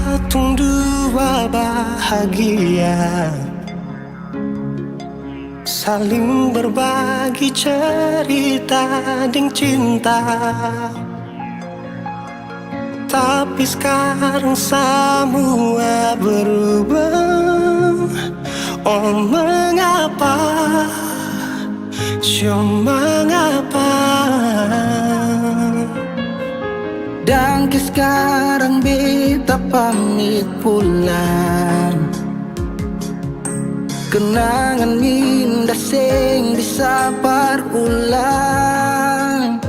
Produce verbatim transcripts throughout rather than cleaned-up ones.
Katong dua bahagia, saling berbagi cerita deng cinta. Tapi skarang samua berubah. Oh, mengapa? Sio mangapa? Dangke skarang beta pamit pulang. Kenangan indah seng bisa par ulang.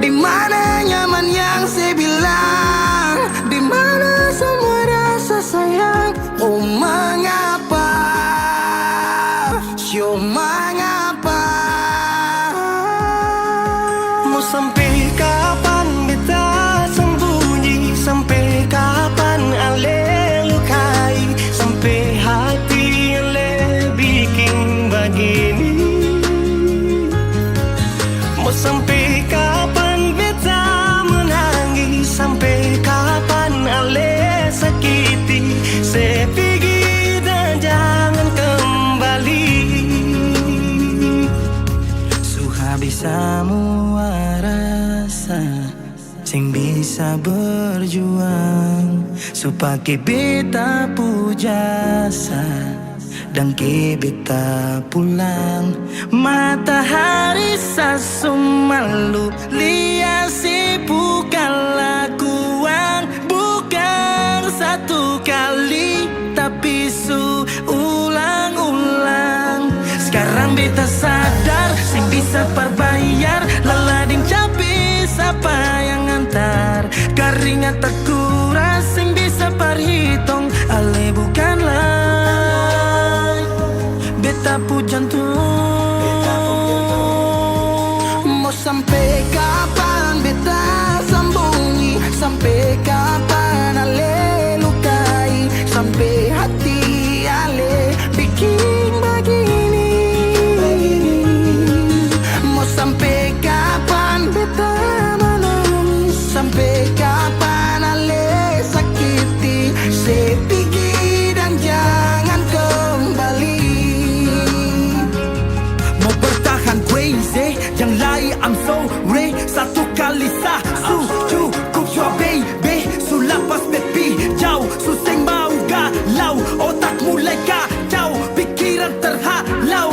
Di mana nyaman yang se bilang? Di mana samua rasa sayang? Oh, mangapa? Sio mangapa? Mo sampe kapan beta sambunyi? Sampe kapan ale lukai? Sampe hati ale biking bagini? Mo sampe kapan beta manangis? Sampe kapan ale sakiti? Se pigi dan jangan kembali. Su habis samua rasa, seng bisa berjuang. Su pake beta pu jasa, dangke beta pulang. Matahari sa su malu, lia se pu kalakuang. Bukang satu kali, tapi su ulang-ulang. Skarang beta sadar, seng bisa par bayar, lala deng cabe sapa yang antar. Karingat takuras, seng bisa par hitong, ale bukan lai beta pu jantung. Mo sampe kapan beta sambunyi? Sampe kapan ale lukai? Sampe hati ale biking bagini? Mo sampe kapan beta manangis? Sampe kapan ale sakiti? Se pigi dan jangan kembali. Mo bertahan crazy, yang lai I'm sorry. Satu kali sa su cukup jua baby. Su lapas baby jauh, su seng mau galau. Otak mulai kacau, pikiran terhalau.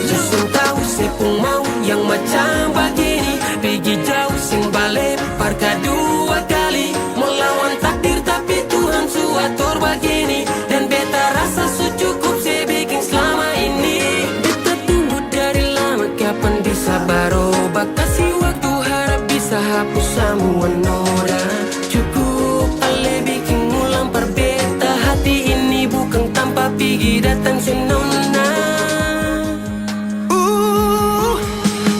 Su seng tau se pung mau yang macam bagini. Pigi jauh seng bale par kadua kali. Mo lawan takdir tapi Tuhan su ator bagini. Dan beta rasa su cukup se biking slama ini. Beta tunggu dari lama, kapan bisa baroba? Kasi waktu, harap bisa hapus samua noda. Cukup ale biking ulang par beta. Hati ini bukang tampa pigi datang se nona. Uh,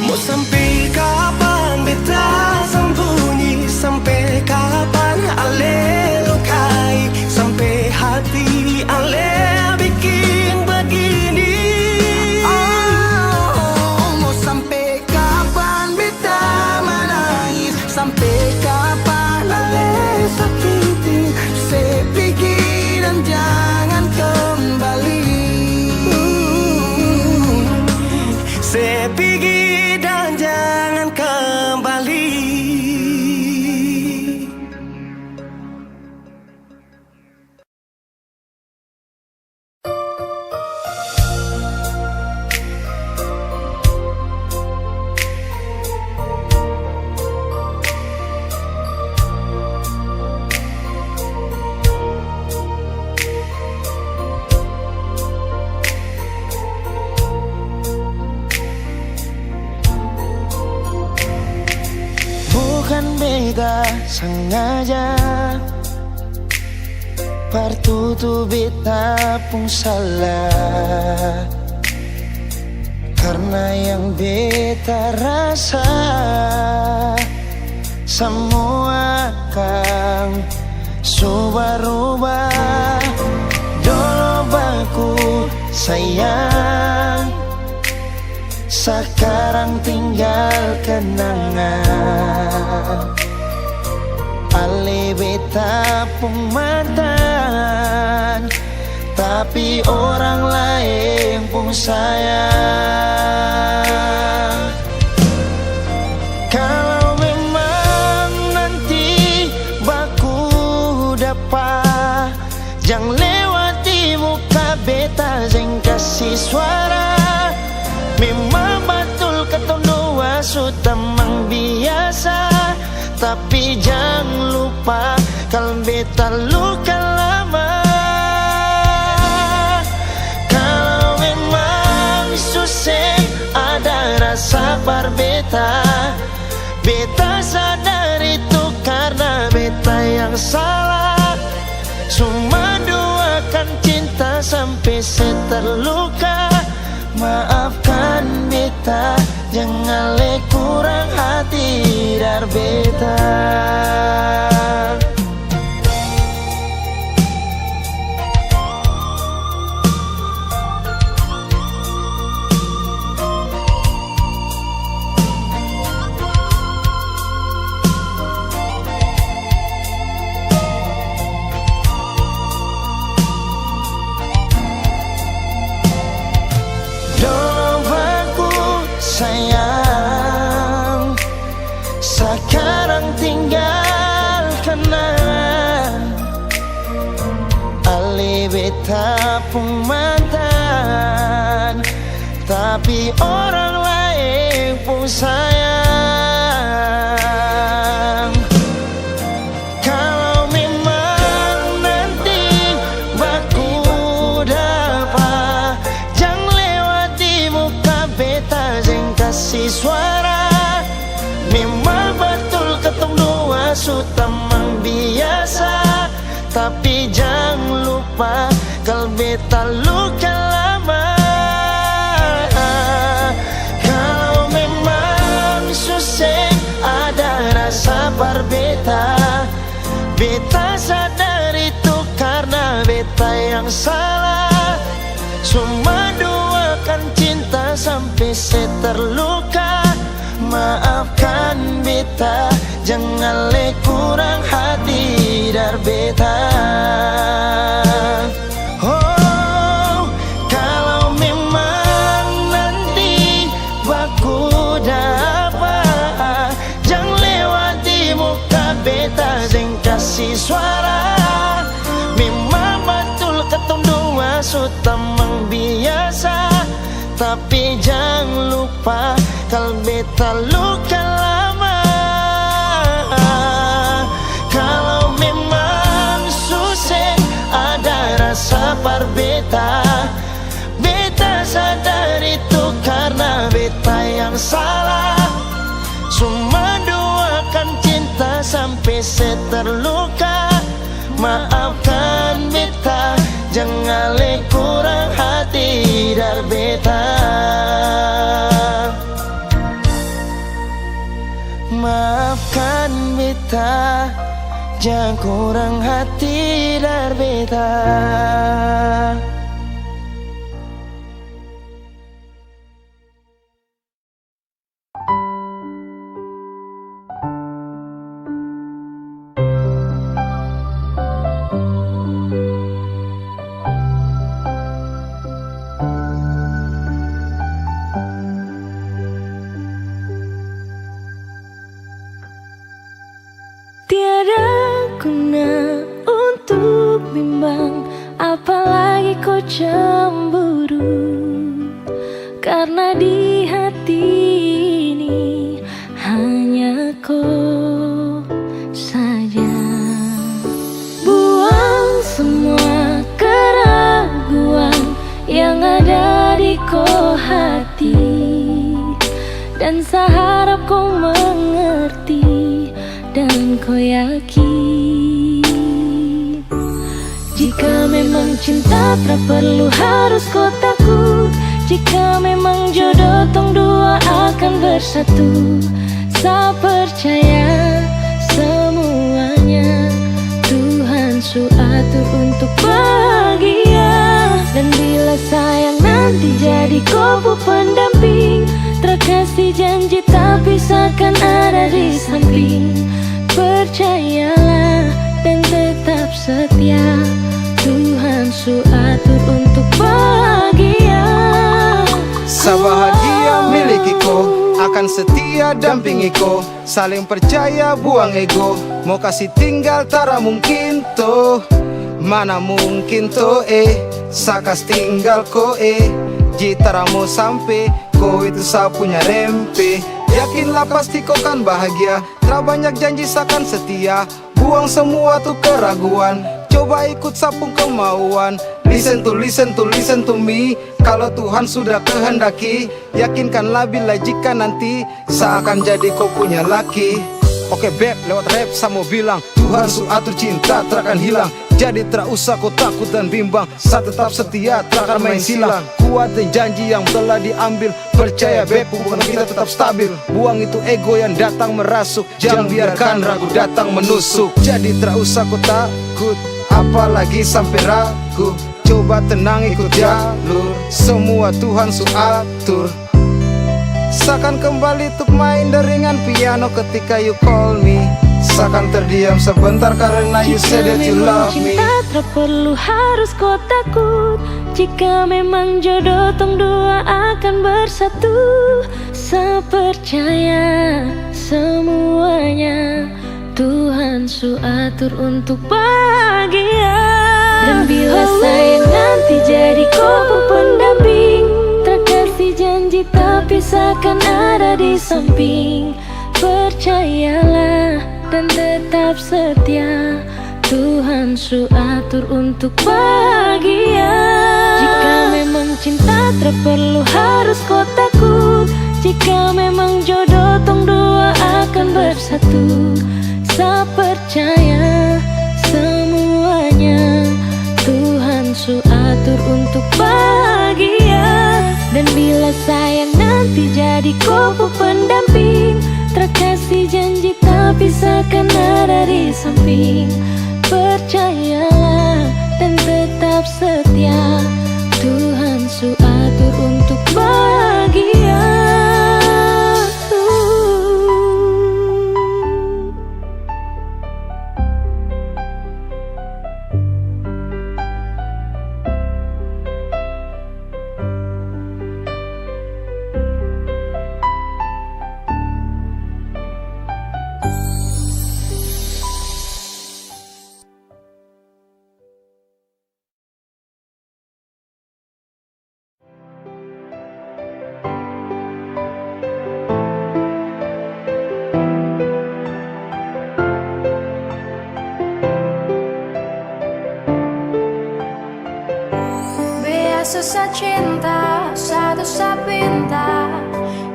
mo sampe kapan beta sambunyi? Sampe kapan ale lukai? Sampe hati ale biking bagini? Oh, mo sampe kapan beta manangis? Sampe kapan ale sakiti? Se pigi dan jangan kembali. Se pigi dan jangan kembali. Bukan beta sangaja par tutu beta pung salah, karna yang beta rasa samua akang su barubah. Dolo baku sayang, sakarang tinggal kenangan. Ale beta pung tapi orang laeng pung sayang. Kalau memang nanti baku dapa, jang lewat di muka beta, seng kasi suara. Memang batul katong dua su tamang biasa, tapi jang lupa kal beta luka lama. Kalau memang su seng ada rasa par beta, beta sadar itu karna beta yang salah. Su manduakan cinta sampe se terluka. Maafkan beta, jang ale kurang hati dar beta. Dong baku sayang, sakarang tinggal kanang. Ale beta pung mantan, tapi orang laeng pung sayang. Kalau memang nanti baku dapa, jang lewat di muka beta, seng kasi suara. Memang batul katong dua su tamang biasa, tapi jang lupa kal beta luka lama. Kalau memang su seng ada rasa par beta, beta sadar itu karna beta yang salah. Su manduakan cinta sampe se terluka. Maafkan beta, jang ale kurang hati dar beta. Oh, kalau memang nanti baku dapa, jang lewat di muka beta, seng kasi suara. Memang batul katong dua su tamang biasa, tapi jang lupa kal beta luka lama. Kalau memang su seng ada rasa par beta, beta sadar itu karna beta yang salah. Su manduakan cinta sampe se terluka. Maafkan beta, jang ale kurang hati dar beta. Maafkan beta, jang kurang hati dar beta. Tiada guna untuk bimbang, apalagi ko cemburu. Karna di hati ini hanya ko saja. Buang semua keraguan yang ada di ko hati, dan sa harap ko mengerti dan ko yakin. Jika memang cinta tak perlu harus ko takut, jika memang jodoh tong dua akan bersatu, sa percaya semuanya Tuhan su atur untuk bahagia. Dan bila sayang nanti jadi ko pu pendamping, terkasih janji tak pisahkan ada di samping. Percayalah dan tetap setia, Tuhan su atur untuk dampingi ko, saling percaya buang ego. Mo kasi tinggal tara mungkin to, mana mungkin to eh, sa kas tinggal ko eh. Ji tara mo sampe, ko itu sa punya rempe. Yakinlah pasti ko kan bahagia, tra banyak janji sa kan setia. Buang semua tu keraguan, coba ikut sa pung kemauan. Listen to, listen to, listen to me. Kalo Tuhan sudah kehendaki, yakinkanlah bila jika nanti sa akan jadi ko punya laki. Oke beb, lewat rap sa mo bilang, Tuhan su atur cinta tra akan hilang. Jadi tra usah ko takut dan bimbang, sa tetap setia tra akan main silang. Kuat deng janji yang telah diambil, percaya beb hubungan kita tetap stabil. Buang itu ego yang datang merasuk, jang biarkan ragu datang menusuk. Jadi tra usah ko takut, apalagi sampe ragu. Coba tenang ikut jalur, semua Tuhan su atur. Sa kan kembali tuk main deringan piano ketika you call me. Sa kan terdiam sebentar karena you say that you love me. Jika memang cinta tak perlu harus ko takut. Jika memang jodoh tong dua akan bersatu. Sa percaya semuanya Tuhan su atur untuk bahagia. Dan bila sayang nanti jadi ko pung pendamping, tra kasi janji tapi sa akan ada di samping. Percayalah dan tetap setia, Tuhan su atur untuk bahagia. Jika memang cinta tra perlu harus ko takut. Jika memang jodoh tong dua akan bersatu. Sa percaya semuanya Tuhan su atur untuk bahagia. Dan bila sayang nanti jadi ko pung pendamping, tra kasi janji tapi sa akan ada di samping. Percayalah dan tetap setia, Tuhan su atur untuk bahagia. Biasa sa cinta, satu sa pinta,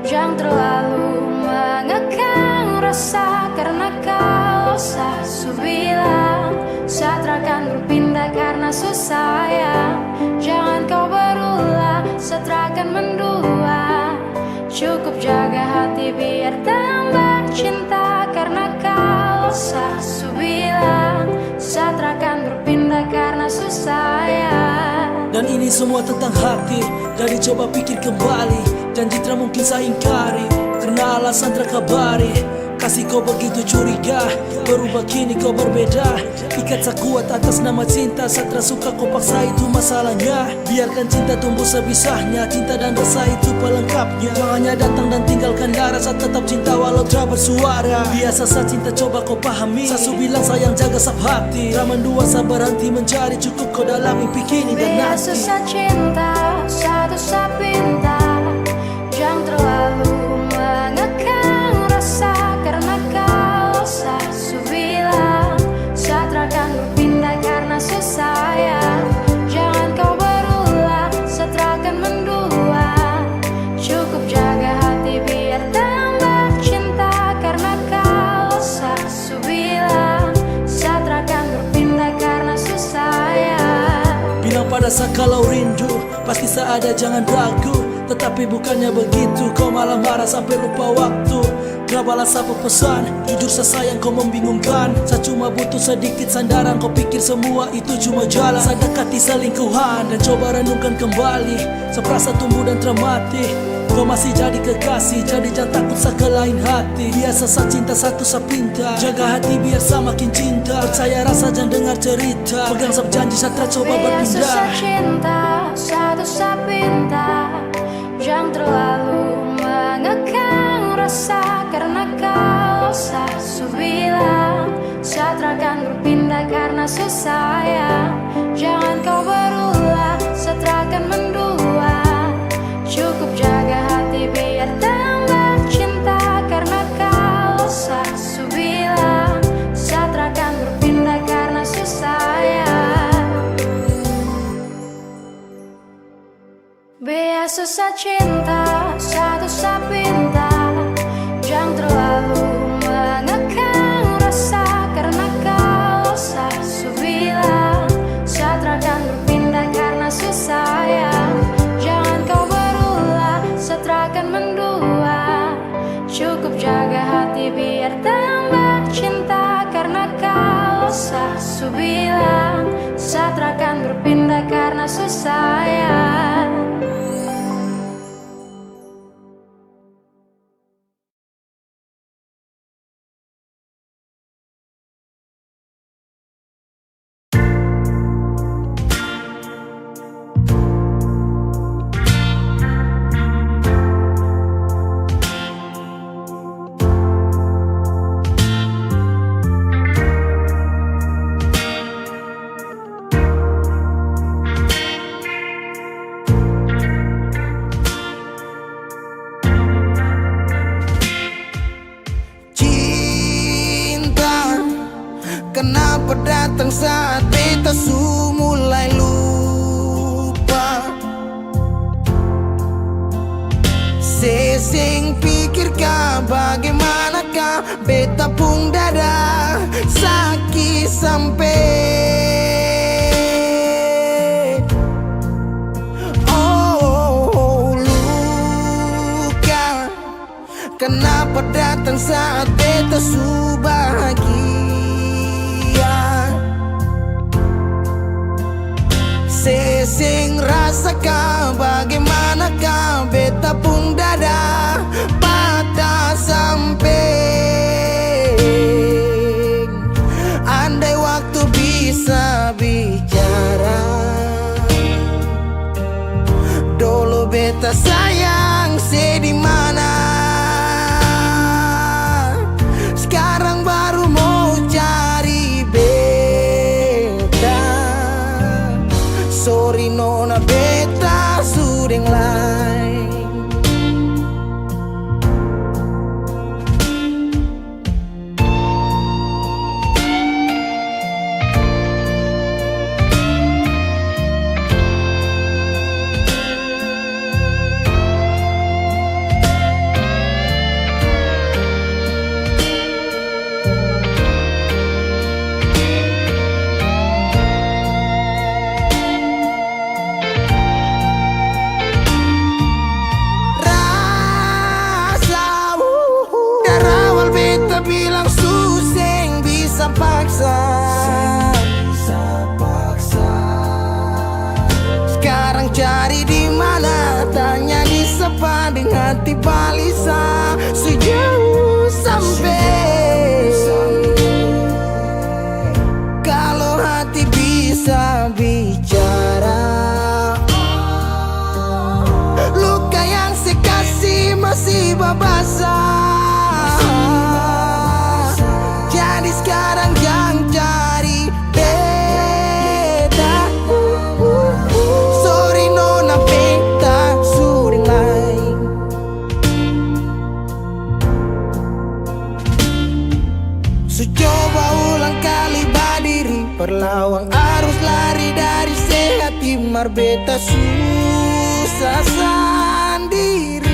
jang terlalu mengekang rasa, karna kalo sa su bilang, sa tra akan berpindah karna su sayang. Jangan kau berulah, sa tra akan mendua. Cukup jaga hati biar tambah cinta, karna kalo sa su bilang, sa tra akan berpindah karna su sayang. Dan ini semua tentang hati, jadi coba pikir kembali. Janji tra mungkin sa ingkari, karna alasan tra kabari. Kasi ko begitu curiga, berubah kini ko berbeda. Ikat sa kuat atas nama cinta, sa tra suka ko paksa, itu masalahnya. Biarkan cinta tumbuh sebisanya, cinta dan rasa itu pelengkapnya. Jangan hanya datang dan tinggalkan darah, sa tetap cinta walau tra bersuara. Biasa sa cinta, coba ko pahami. Sa su bilang sayang, jaga sap hati. Tra mendua sa berhenti mencari, cukup ko dalam mimpi kini dan nanti. Biasa sa cinta, satu sa pinta. Jang terlalu mengekang rasa, karna kalo sa su bilang, sa tra akan berpindah karna su sayang. Jangan kau berulah, sa tra akan mendua. Cukup jaga hati biar tambah cinta, karna kalo sa su bilang, sa tra akan berpindah karna su sayang. Bilang pada sa kalau rindu, pasti sa ada, jangan ragu. Tetapi bukannya begitu, kau malah marah sampai lupa waktu. Tra balas sa pe pesan, jujur sa sayang kau membingungkan. Sa cuma butuh sedikit sandaran, kau pikir semua itu cuma jalan. Sa dekati selingkuhan dan coba renungkan kembali. Sa perasa tumbuh dan tra mati. Kau masih jadi kekasih, jadi jang takut sa ke lain hati. Biasa sa cinta, satu sa pinta. Jaga hati biar sa makin cinta. Percaya rasa, jang dengar cerita. Pegang sap janji, sa tra coba berpindah. Biasa sa cinta, satu sa pinta. Jang terlalu mengekang rasa, Karna kalo sa su bilang, sa tra akan berpindah karna su sayang. Jangan kau berulah, sa tra akan mendua. Cukup jaga hati biar tambah cinta. Karna kalo sa su bilang, sa tra akan berpindah karna su sayang. Biasa sa cinta, satu sa pinta, jang terlalu mengekang rasa. Karna kalo sa su bilang, sa tra akan berpindah karna su sayang. Jangan kau berulah, sa tra akan mendua. Cukup jaga hati biar tambah cinta. Karna kalo sa su bilang, sa tra akan berpindah karna su sayang. Cinta, kenapa datang saat beta su mulai lupa? Se seng pikir ka, bagaimana ka, beta pung dada saki sampe. Oh, luka. Kanapa datang saat beta su bahagia? Se seng rasa ka, bagaimana ka, beta pung dada patah sampe. Andai waktu bisa bicara, dolo beta sayang se di mana? Skarang baru mo cari beta. Sori nona, beta su deng laeng. Rasa, uh, uh, dari awal beta bilang su seng bisa paksa. Seng bisa paksa. Skarang cari di mana? Tanya di sapa deng hati balisa. Su jauh sampe. Kalo hati bisa bicara, luka yang se kasi masih babasa. Jadi skarang jang cari beta. Sori nona, beta su deng laeng. Su coba ulang kali badiri, par lawang arus lari dari se hati, mar beta susah sandiri.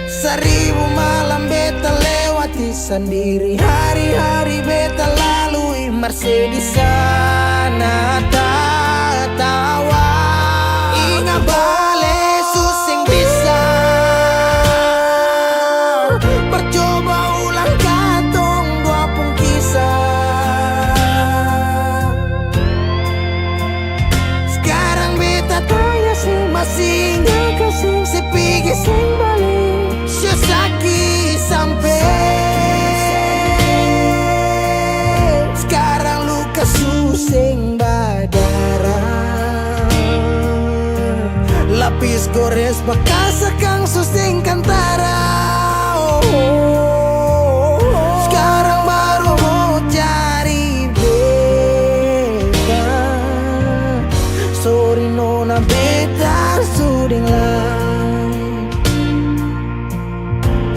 Saribu malam beta lewati sandiri, hari-hari beta lalui, mar se di sana tatawa. Inga bale su seng bisa. Percoba ulang katong dua pung kisah. Skarang beta tanya se masih inga ka seng, se pigi seng bale, se saki sampe. Skarang luka su seng badara, lapis gores bakas akang Su seng kantara, oh, oh, oh. Skarang baru mo cari beta. Sorry nona, beta su deng lain.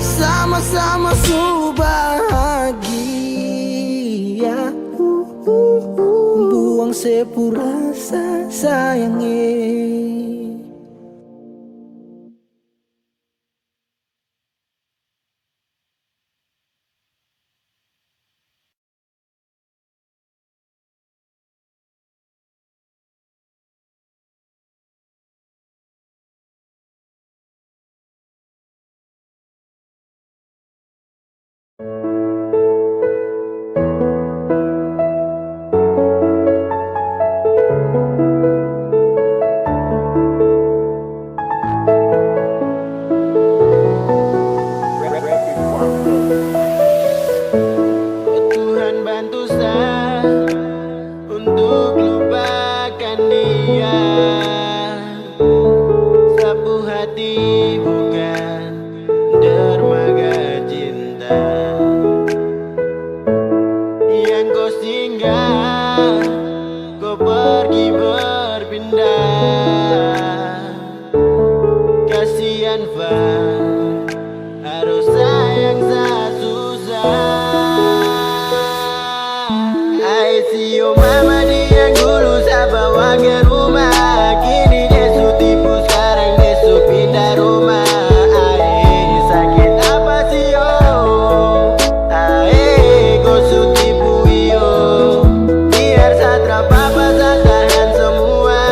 Sama-sama su bahagia. Buang se pu rasa sayang e. Oh Tuhan, bantu sa untuk lupakan dia. Sapu hati bukan dermaga cinta yang ko singgah, ko pergi berpindah. Kasian fa, harus sayang sa susah. Ai sio mama dia yang dulu sa bawa ke rumah, kini dia su tipu, skarang dia su pindah rumah. Ai sakit apa sio? Ae, ko su tipu iyo. Biar sa tra papa, sa tahan semua.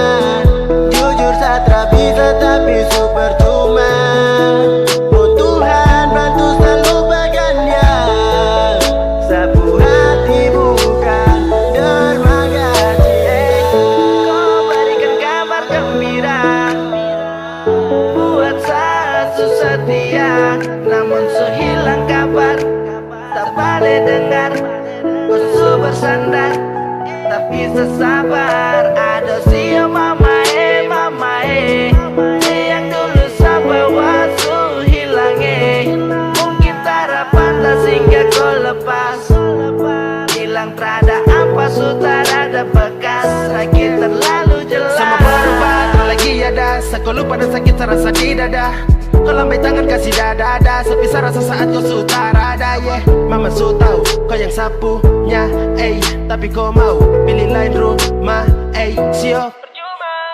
Jujur sa tra bisa, tapi su percuma. Oh Tuhan, bantu sa lupakan dia. Sapu hati bukan dermaga cinta. Ko berikan kabar gembira. Buat sa su setia, namun su hilang kabar. Tabale dengar, ko su bersandar, tapi sa sabar. Adoh sio mama e, mama e, yang dulu sa bawa su hilang e. Mungkin tara pantas hingga ko lepas. Hilang trada ampas, su tarada bekas. Sakit terlalu jelas. Sama baru bahagia lagi ada. Sa ko lupa dan sakit sa rasa di dada. Ko lambai tangan kasi dada-dada. Sepi sa rasa saat ko su tarada, yeah. Mama su tau ko yang sa punya, ey. Tapi ko mau bili lain rumah, ey. Sio.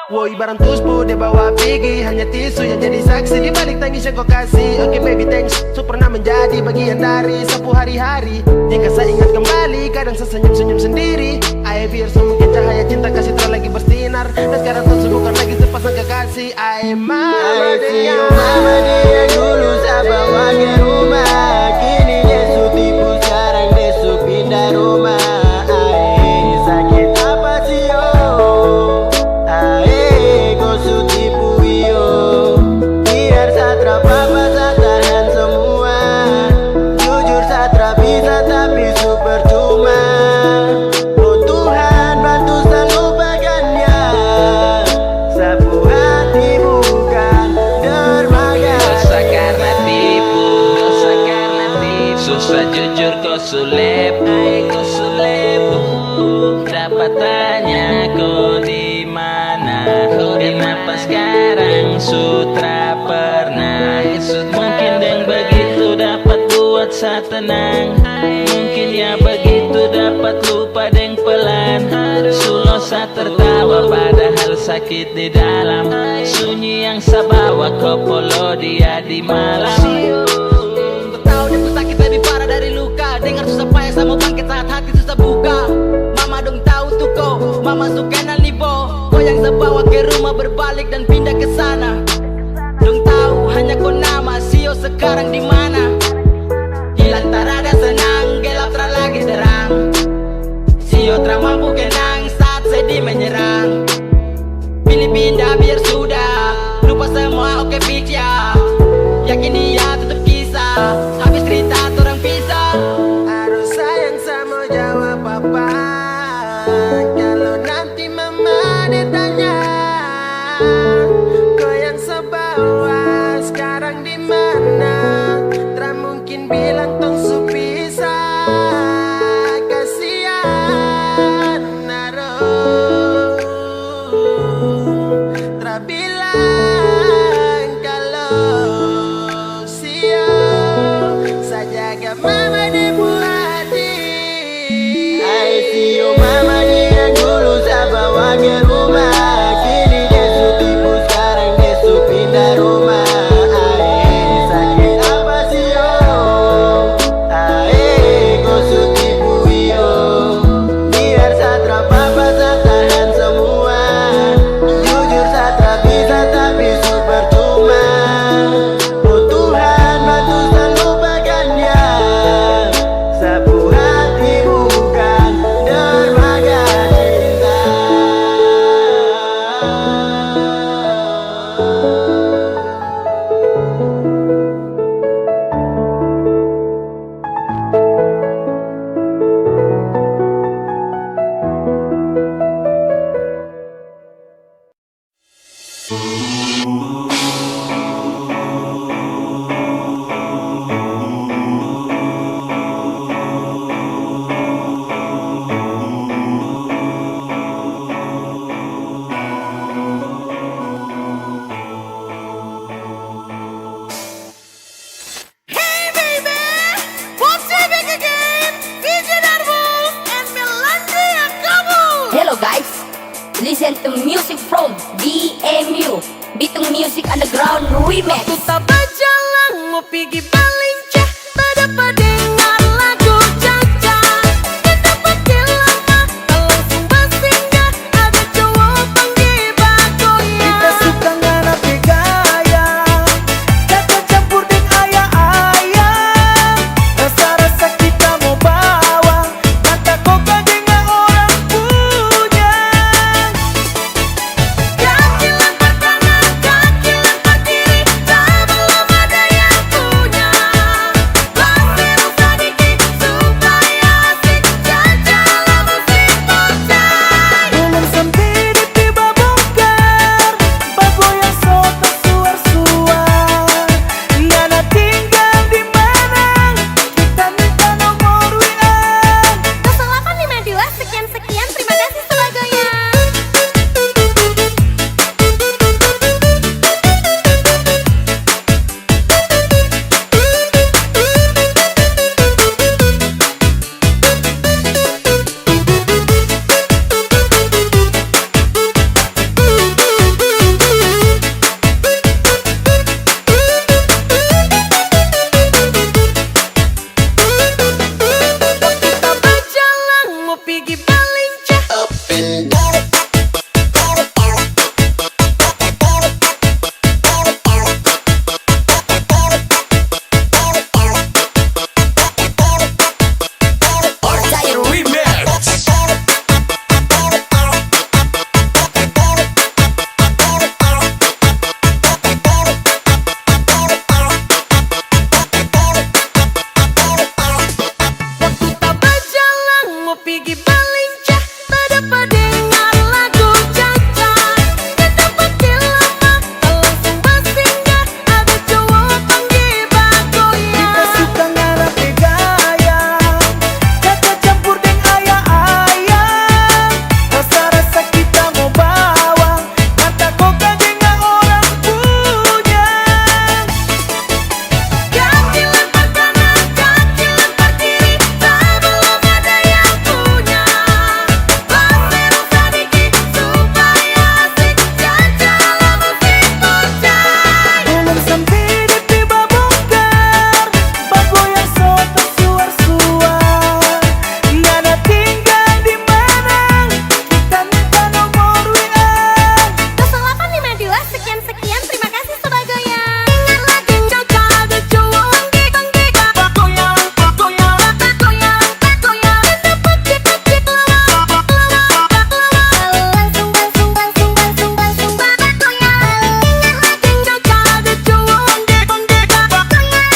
Woi, barang tuspu dia bawa pigi, hanya tisu yang jadi saksi. Di balik tangis yang ko kasi. Oke, baby, thanks. Su pernah menjadi bagian dari sapu hari-hari. Jika sa ingat kembali, kadang sa senyum-senyum sendiri. Ae, biar su mungkin cahaya cinta kasi tra lagi bersinar. Dan sekarang tong su bukan lagi sepasang kekasih. Ae, mama. Ae, sio mama dia yang dulu sa bawa ke rumah. Kini dia su tipu, skarang dia su pindah rumah. Ae, sakit apa sio? Ae, ko su tipu iyo. Biar sa tra papa, sa tahan semua. Jujur sa tra bisa, tapi su percuma. Oh Tuhan, bantu sa lupakan dia. Sapu hati bukan dermaga. Dosa karna tipu, dosa karna tipu. Susah jujur ko su lepu, ko su lepu. Dapa tanya ko di mana? Kenapa skarang su tra pernah? Mungkin deng bagitu dapat buat sa tenang. Mungkin ya bagitu dapat lupa deng pelan. Su lo sa tertawa padahal sakit di dalam. Sunyi yang sa bawa ko polo dia di malam. Ko tau dia pung sakit lebih parah dari luka. Dengar susah payah sa mo bangkit saat hati susah buka. Mama dong tau tu ko, mama su kenal ni bo. Ko yang sa bawa ke rumah berbalik dan pindah ke sana. Dong tau hanya ko nama, sio sekarang di mana? Hilang tarada senang, gelap tra lagi terang. Sio tra mampu kenang saat sedih menyerang. Pilih pindah biar sudah, lupa semua oke pica. Yakin dia tutup kisah, habis cerita torang pisah. Harus sayang sa mo jawab apa? Kalo nanti mama dia tanya, ko yang sa bawa skarang Listen to music from B M U, Bitung Music Underground Remix. Waktu ta bajalang mo pigi balincah, tadapa dengar lagu caca. Nyanda pake lama, ta langsung basinggah, ada cowo pangge bagoyang. Beta suka ngana pe gaya, caca campur deng ayam-ayam. Rasa-rasa kita mo bawa. Mata koka dengar orang punya. Kaki lempar kanan, kaki lempar kiri, sebelum ada yang punya. Baseru sadiki supaya asik, jalan-jalan musik bocah. Belum sampe depe babongkar, bagoyang so tasuar-suar. Ngana tinggal di mana? Kita minta nomor W A. Kosong delapan lima dua sekian sekian, terima kasih sebagoyang. Waktu ta bajalang mo pigi balincah. Waktu ta bajalang mo pigi balincah, tadapa dengar lagu caca. Nyanda pake lama, ta langsung basinggah, ada cowo pangge bagoyang. Beta suka ngana pe gaya, caca campur deng ayam-ayam. Rasa-rasa kita mo bawa. Mata koka dengar orang punya. Kaki lempar kanan, kaki lempar kiri, sebelum ada yang punya. Baseru sadiki supaya asik, jalan-jalan musik bocah. Belum sampe depe babongkar, bagoyang so tasuar-suar. Ngana tinggal di mana? Kita minta nomor W A. Kosong delapan lima dua sekian sekian, terima kasih sebagoyang. Ingat lagi, jaga ada cowok, pangge, pangge, bagoyang, bagoyang, bagoyang, bagoyang. Lalu langsung, langsung, langsung, langsung, langsung bagoyang. Ingat lagi, jaga ada cowok, pangge, pangge, bagoyang.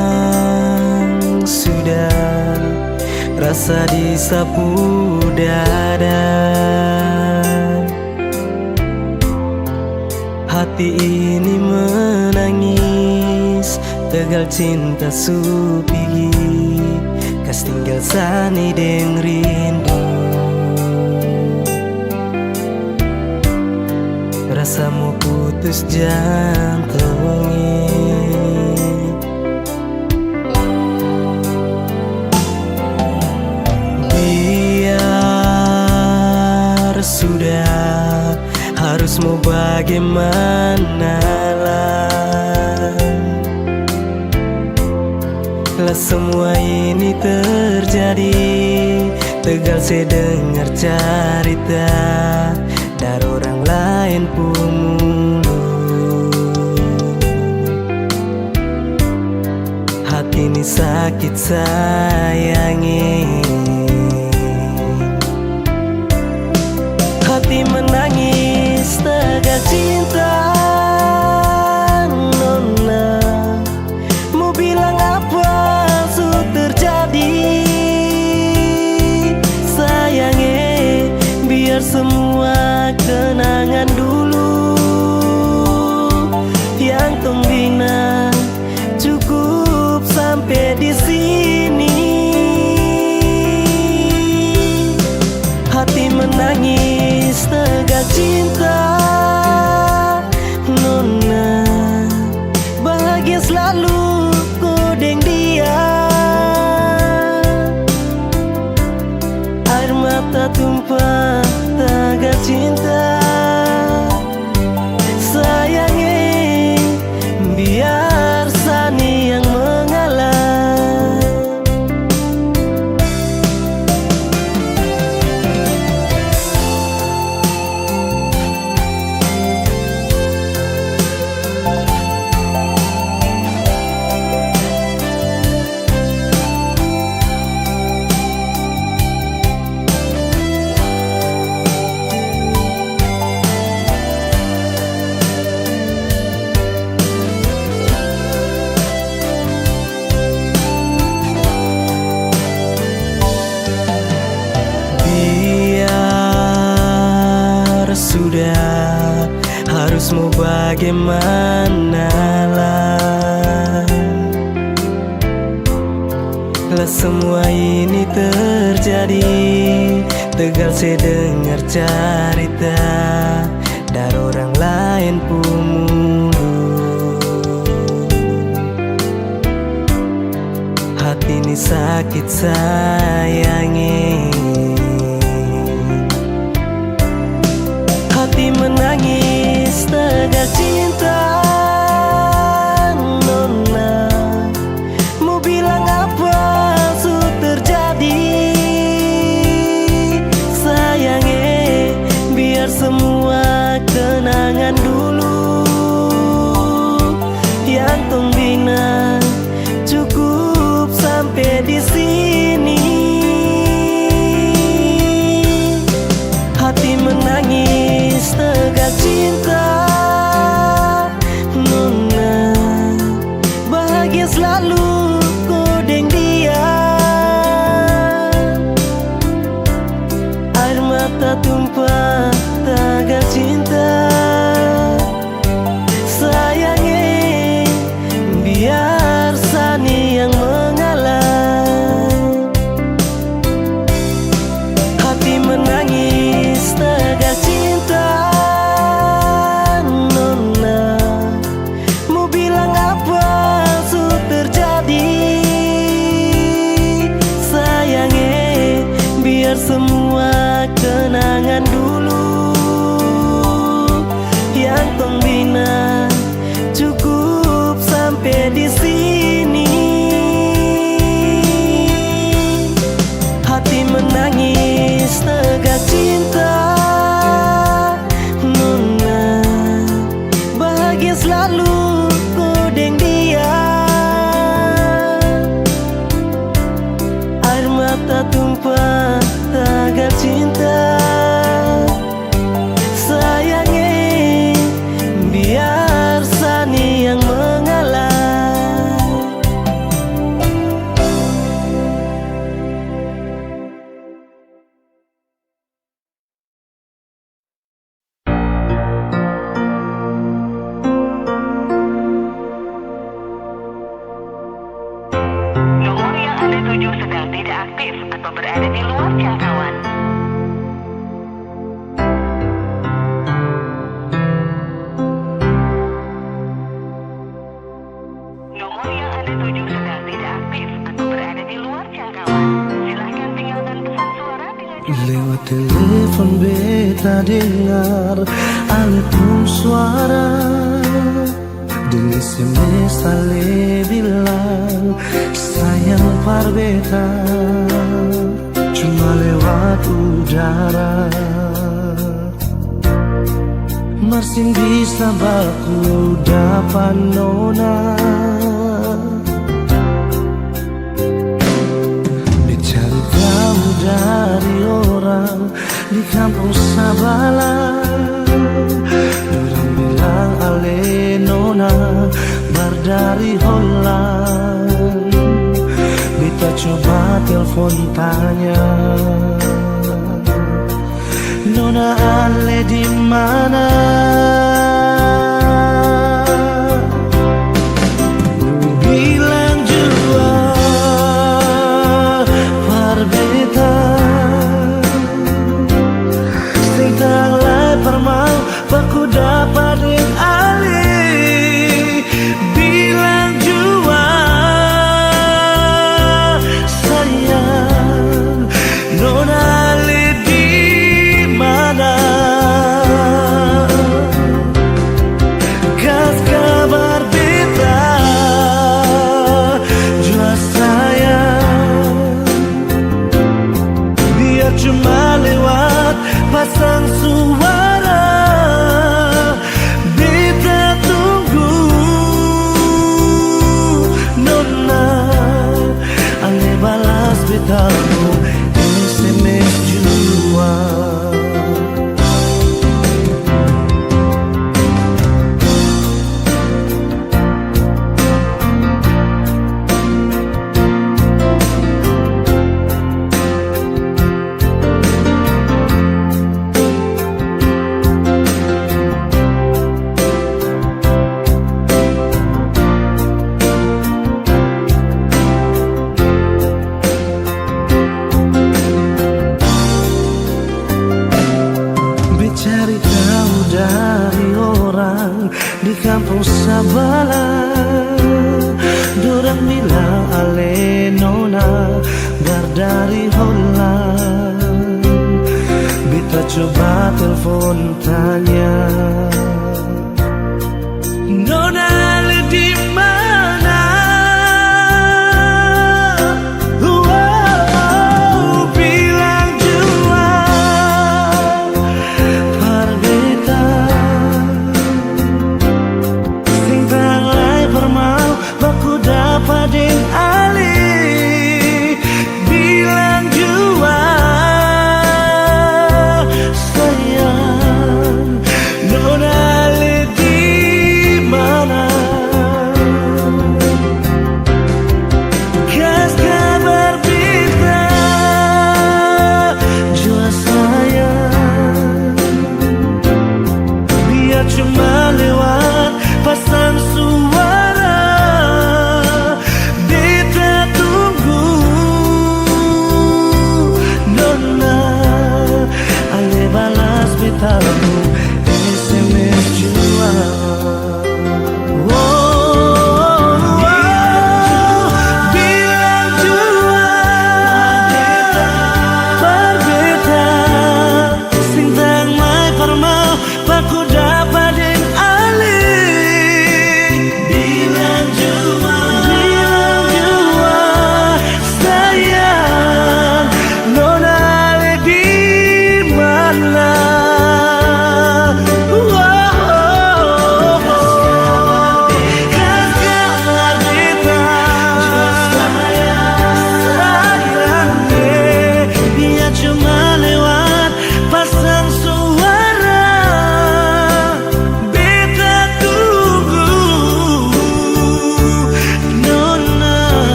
Hilang sudah rasa di sapu dada. Hati ini menangis, tegal cinta su pigi, kas tinggal sani deng rindu. Rasa mo putus jantong ini. Biar sudah, harus mo bagemana Lah semua ini terjadi, tegal se dengar carita dari orang laen pung mulu. Hati ni sakit sayang e. Hati menangis tegal cinta, nona. Mo bilang apa su terjadi, sayang e, biar semua kenangan dulu yang tong bina cukup sampe di sini. Hati menangis tegal cinta, nona. Bahagia slalu ko deng dia. Aer mata tumpah tagal cinta. Sayang e, biar sani yang mengalah. Biar sudah, harus mo bagemana lai. Lah semua ini terjadi, tegal se dengar carita dari orang laen pung mulu. Hati ni sakit sayang e. Hati menangis tegal cinta, nona. Mo bilang apa su terjadi, sayang e, biar semua kenangan dulu yang tong bina cukup sampe di sini. Hati menangis tegal cinta, nona. Bahagia slalu ko deng dia. Aer mata tumpah tagal cinta. Sayang e, biar sani yang mengalah. Hati menangis tegal cinta, nona. Mo bilang apa su terjadi, sayang e, biar semua kenangan dulu yang tong bina cukup sampe di sini. Hati menangis tegal cinta, nona. Bahagia slalu ko deng dia. Aer mata tumpah tagal cinta. Sayang e, biar sani yang mengalah. Nomor yang Anda tuju sedang tidak aktif atau berada di luar jangkauan. Nomor yang Anda tuju sedang tidak aktif atau berada di luar jangkauan. Silahkan tinggalkan pesan suara dengan cara... Lewat telepon beta dengar ale pung suara. Deng S M S ale bilang sayang par beta, cuma lewat udara. Mar seng bisa baku dapa nona. Beta cari tau dari orang di kampong sabala, dorang bilang ale nona baru dari Holland. Beta coba telfon tanya, nona ale di mana? Bilang jua par beta, seng tau lai par mau baku dapa deng ale. Bilang jua sayang, nona ale di mana? Kas kabar beta jua sayang, biar cuma lewat pasang suara. Beta tunggu nona ale balas beta pung S M S jua. Beta cari tau dari orang di kampong sabala, dorang bilang ale nona baru dari Holland. Beta coba telfon tanya, nona ale di mana? Wow, bilang jua par beta, seng tau lai par mau baku dapa deng ale. Bilang jua sayang, nona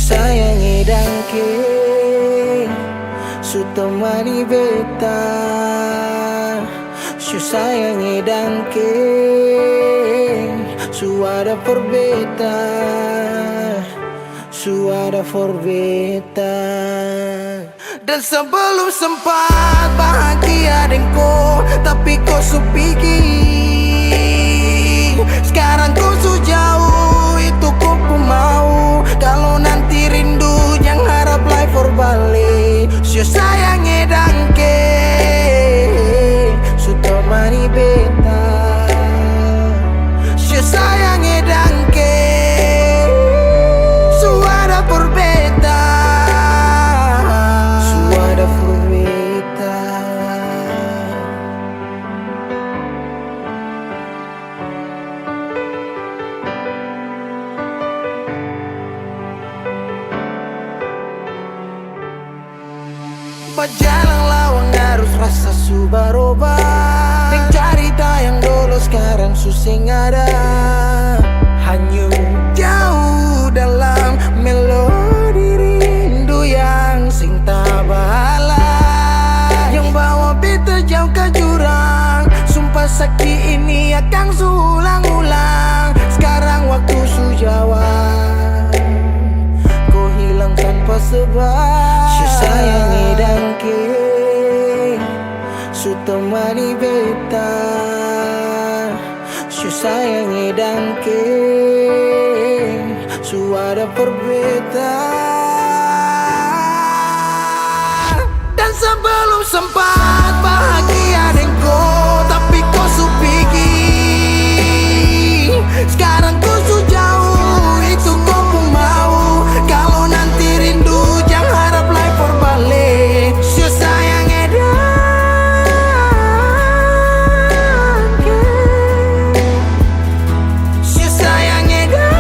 Sayang e dangke, su temani beta. Su sayang e dangke, su ada for beta. Su ada for beta. Dan sebelum sempat bahagia deng ko, tapi ko su pigi. Skarang ko su jauh, itu ko pung mau. Kalo nanti rindu, jang harap lai for bale. Su sayang e dangke, su temani beta. Su sayang e dangke, su ada for beta. Su ada for beta. Bajalang lawang arus, rasa su baroba. Deng carita yang dolo skarang su seng ada. Hanyut jauh dalam melodi rindu yang seng tabalas. Yang bawa beta jauh ka jurang. Sumpah sakit ini akang su ulang-ulang. Skarang waktu su jawab. Ko hilang tanpa sebab. Su sayang e dangke, su temani beta. Su sayang e dangke, su ada for beta. Dan sebelum sempat bahagia deng ko, tapi ko su pigi. Skarang ko su jauh, itu ko pung mau. Kalo nanti rindu, jang harap lai for bale. Su sayang e dangke. Su sayang e dangke.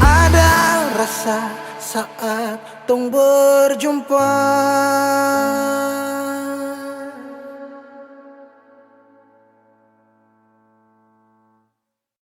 Ada rasa saat tong berjumpa.